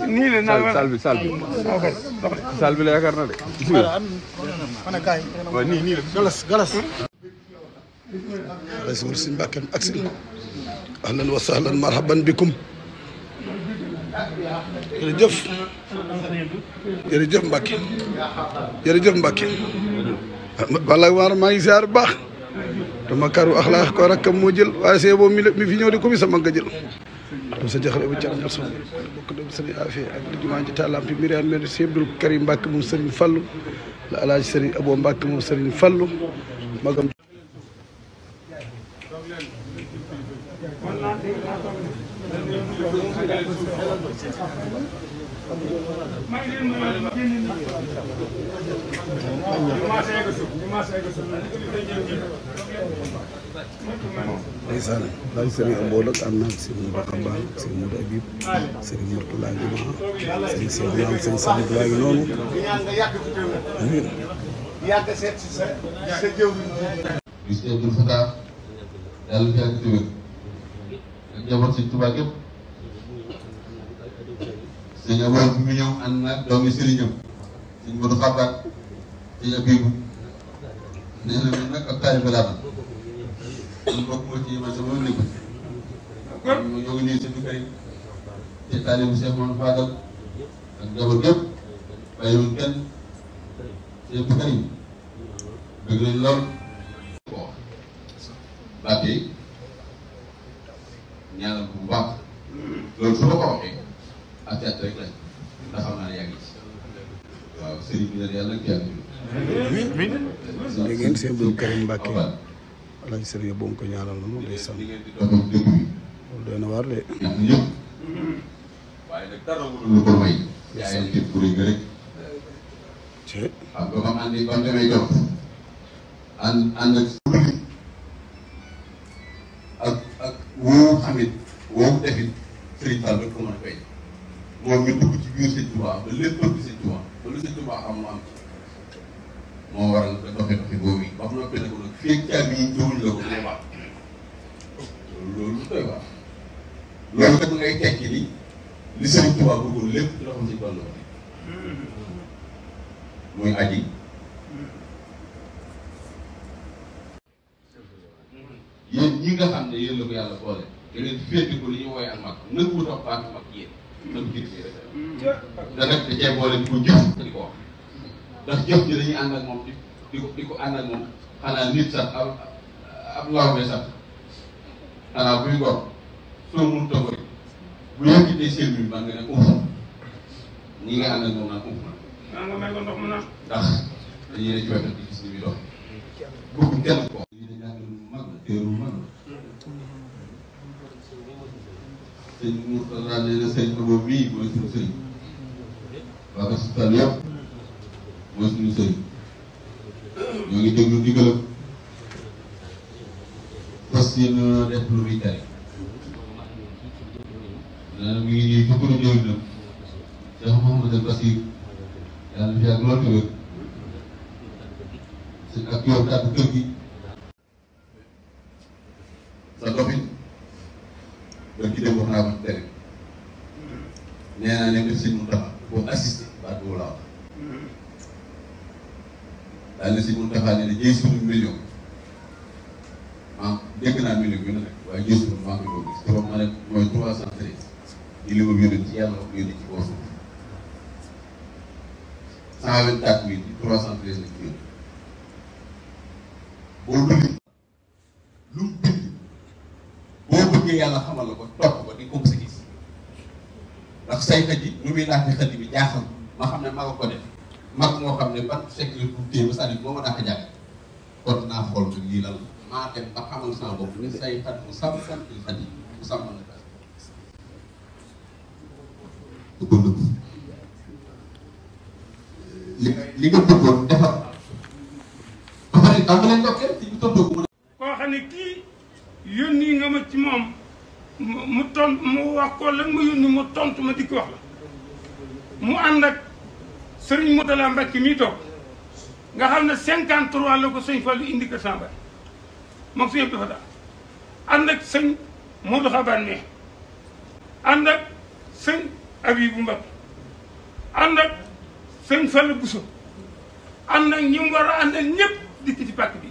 nii la sal bi la yaakaar na de. waaw nii la galas. Sëñ Mbàkke ak si ahlan wa sahlan marhaban bikum. jërëjëf Mbàkke jërëjëf Mbàkke. wallaahi maa ngi ziar bu baax. dama karu axlaax ko rakkam moo jël waaye see boobu mi fi ñëw di ko mi sama nga jël. dam sa jaxale bu car ñor son bokk dem sëriñ Afia ak li jumaa ji tàllam fi Miriam mel Sëriñ Abdul Karim Mbàkke moom sëriñ Fallu la alaaji sëriñ Abo Mbàkke moom sëriñ Fallu magam ndeysaan laaj sëriñ Abo nag am naa si Modou Xabaan si Modou Habib sëriñ Mourtala ngi ma sëriñ Cheikh Naam sëriñ Sadib laa ngi noonu yàgg seet si sa jëw bi si Abdul Fatah yàlla fi yàgg téwér ak njaboot sëñ Tuubaa yëpp sëñ Abo bi mu ñëw ànd nag doomi sëriñam sëñ Modou Xabaan sëñ Abibu nee na man nag ab taalibe laa man man bokk moo ci man sama nekk ñoo ngi nuyu sëñ Karim te taalibe Cheikh Mamadou Fadal ak njaboot yëpp bàyyiwuñ kenn sëñ Karim bëgg nañ lool ko baat yi ñaanal ko bu baax loolu su ma ko waxee ak cat rek lañ ndax xam naa ne yaa ngi ci waaw sëriñ bi nag yàlla kii ak dégg ngeen Sëriñ Abdul Karim Mbàkke alaaj sëriñ Abo ko ñaanal na moom day sant loolu doy na waar de ñaan ñëpp waaye nag dara mënul ko may yaayal képp ku rëy nga rek xam nga bam àndi bam demee jot ànd ak woo xamit woo defit Sëriñ Fall rek ko mën a koy moom ñu dugg ci biir Sëriñ Tuubaa ba lépp bëgg Sëriñ Tuubaa ba lu Sëriñ Tuubaa am mu am moo waral nga doxi boobu yi ba mu noppee nag nag fii ak caabi yi ñëwuñ la ko day wax loolu lu doy wax loolu kat ngay tekki ni li Sëriñ Tuubaa bëggoon lépp ci loxoom Sëriñ Fall la muy aji yéen ñi nga xam ne yéen la ko yàlla boole da ngeen féete ko li ñu woowee ak mag nangu wut ak baatu mag yéen nangu jëf yi rek da nag da cee boole di ko jëf te di ko wax ndax jëf ji dañuy ànd ak moom di ko ànd ak moom xanaa nit sax ab lawbe sax xanaa buy gor soo mun toog bu yëkkitee seen bi man nga ne umf ñi nga ànd ak moom naan umf na nga may ko ndox mu naan ndax dañuy ne coono di gis ni muy dox bëgg kenn ko lii dañ jàng lu mag la téeru mag la sëñ Mourtala nee na sëñ Abo mii mooy suñu sëñ waa ko sultaan yëpp mooy suñu sëñ ñoo ngi déglu ndigalam fas yéene def lu muy tere nee na mi ngi nii fukk na ñëw na Cheikh Mouhamadou Bassir yàlla fi ak loolu wér ak yow kàddu kër gi sa doxin ba ki dem wax naa ko tere nee naa ne nga sëñ Mountakha boo assisté baat boobu laa wax daal ne sëñ Mountakha ne ne jëy suñu million dégg naa million bi nag waaye jëy suñu maa ngi koy gis te ma ne mooy 313 yi li ma yónnee ci yàlla wax yónnee ci kaw suuf 124 mille 313 lañ ci yónnee boo dulli lu mu bind boo bëggee yàlla xamal la ko topp ko di ko sa gis ndax saykat yi ñu muy laajte xëy bi jaaxal ma xam ne ma nga ko def mag moo xam ne ban secret bu téye ba sànni moo ma dàq jàng kon naa xool nag lii lan maa dem ba xamal sama bopp ni saykat mu sàmm sant xat yi mu sàmm na ka du ko nëbb li nga bëggoon defar ba pare am na leen ndokkee ci ñu tontoo ko koo xam ne kii yónni nga ma ci moom mu wax ko lan ma yónni mu tontu ma di ko wax la mu ànd ak sëriñ Moutala Mbacke mii toog nga xam ne 53 la ko sëñ Fallou indi kër Samba moom sëñ dafa daal ànd ak sëñ Modou Xabaan ne ànd ak sëñ Abibu Mbakke ànd ak sëñ Fallu Buso ànd ak ñi mu war a àndal ñëpp dikk ci pàkk bi